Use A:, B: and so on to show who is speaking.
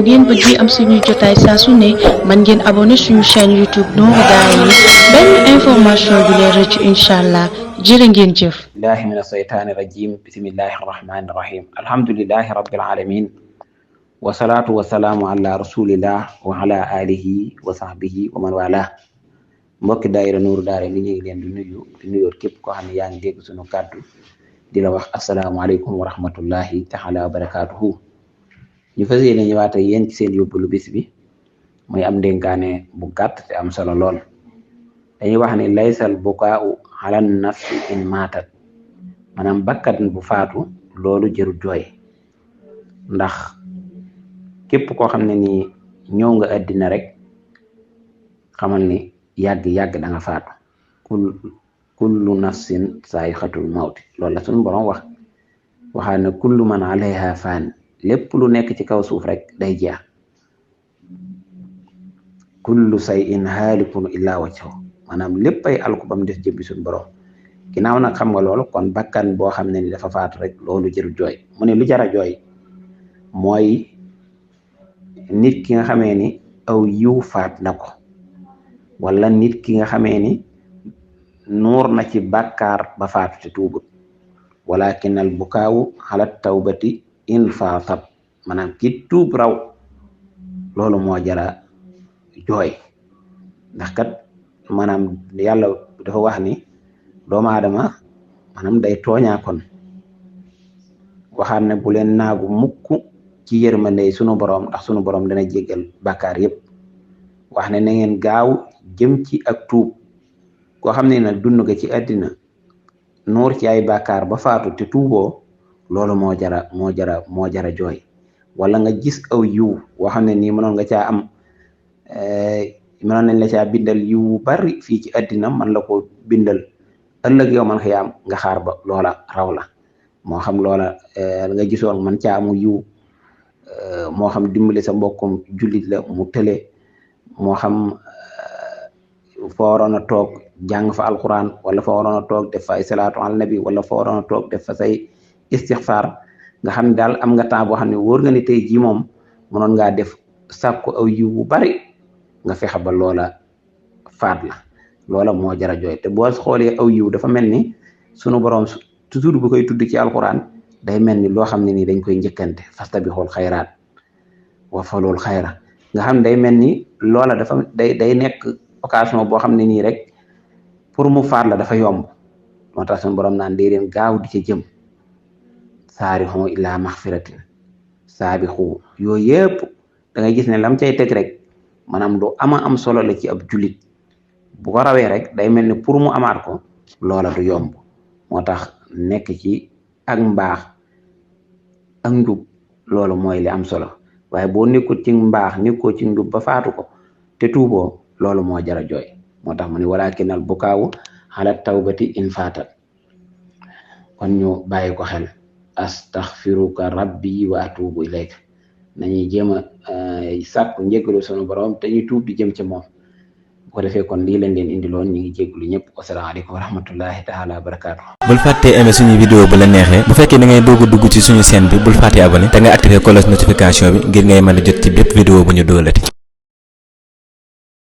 A: ngeen bëgg am suñu jotaay saa su ne man ngeen abonné suñu chaîne YouTube Nourou Darayni benn information du leen rëcc inshallah jërë ngeen jëf.
B: billahi mina shaytaani rajim bismillahi rahmani rahim alhamdulillahi rabbil alamin wa salaatu wa salaamu ala rasulillah wa ala alihi wa sahbihi wa man wala mbokki daayira Nourou Darayni ñu ngi leen di nuyu képp koo xam ne yaa ngi dégg suñu kàddu di la wax asalaamaaleykum wa rahmatullahi taala wa barakatuhu ñu fas yéene ñëwaat ak yéen ci seen yóbbalu bis bi muy am dénkaane bu gàtt te am solo lool dañuy wax ne laysal bukaau ala nafsi in maatat maanaam bakkat bu faatu loolu jëru jooy ndax képp koo xam ne nii ñëw nga àddina rek xamal ni yàgg da nga faatu kullu nafsin saayixatul mawti loolu la suñu borom waxaa ne kullu man alayha faan lépp lu nekk ci kaw suuf rek day jeex kullu shay'in haalikun illa wajhahu maanaam lépp ay alku bam def jëbbi suñu borom ginnaaw nag xam nga loolu kon bakkan boo xam ne ni dafa faatu rek loolu jëru jooy mu ne lu jara jooy mooy nit ki nga xamee ni aw yiw faat na ko wala nit ki nga xamee ni nuur na ci bàkkaar ba faatu te tuubut walakin al bukaawu ala tawbati in faatat maanaam ki tuub raw loolu moo jara jooy ndax kat maanaam yàlla dafa wax ni doomu aadama maanaam day tooñaa kon waxaat ne bu leen naagu mukk ci yërmande sunu borom ndax sunu borom dana jéggal bàkkaar yépp wax ne na ngeen gaaw jëm ci ak tuub koo xam ne nag dund nga ci àddina nuur ci ay bàkkaar ba faatu te tuuboo loolu moo jara jooy wala nga gis aw yiw woo xam ne nii mënoon nga caa am mënoon nañ la caa bindal yiw bari fii ci àddina man la ko bindal ëllëg yow man xiyaam nga xaar ba loola raw la moo xam loola nga gisoon man caa amu yiw moo xam dimbali sa mbokkum jullit la mu tële moo xam fa waroon a toog jàng fa alquran wala fa waroon a toog def fa ay salaatu ala nabi wala fa waroon a toog def fa say istixfar nga xam ne daal am nga temps boo xam ne wóor nga ni tey jii moom mënoon ngaa def sàkku aw yiw bu bari nga fexe ba loola faat la loola moo jara jooy te boo xoolee aw yiw dafa mel ni sunu borom toujours bu koy tudd ci alquran day mel ni loo xam ne nii dañ koy njëkkante fastabixul xayraat wa falul xayra nga xam ne day mel ni loola dafa day nekk occasion boo xam ne nii rek pour mu faat la dafa yomb moo tax suñu borom naan dee leen gaaw di ca jëm saarixu ila maxfiratin saabixu yooyu yëpp da ngay gis ne lam cay teg rek maanaam lu am solo la ci ab julit bu ko rawee rek day mel ni pour mu amaat ko loola du yomb moo tax nekk ci ak mbaax ak njub loolu mooy li am solo waaye boo nekkul ci mbaax nekkoo ci njub ba faatu ko te tuuboo loolu moo jara jooy moo tax mu ne walakin al bukaawu ala tawbati in faatat kon ñu bàyyi ko xel astaghfiruka rabbi wa atubu ilayka nañuy jéem a sàkku njéggalu sunu borom te ñu tuub di jëm ci moom bu ko defee kon lii leen indiloon ñu ngi jéggalu ñëpp wasalaamaaleykum wa rahmatullahi taala wa barakaatu.
C: bul fàttee aimé suñu vidéo bu la neexee bu fekkee da ngay dugg ci suñu chaîne bi bul fàttee abonné te nga activé cloche notification bi ngir ngay mën a jot ci bépp vidéo bu ñu doolati.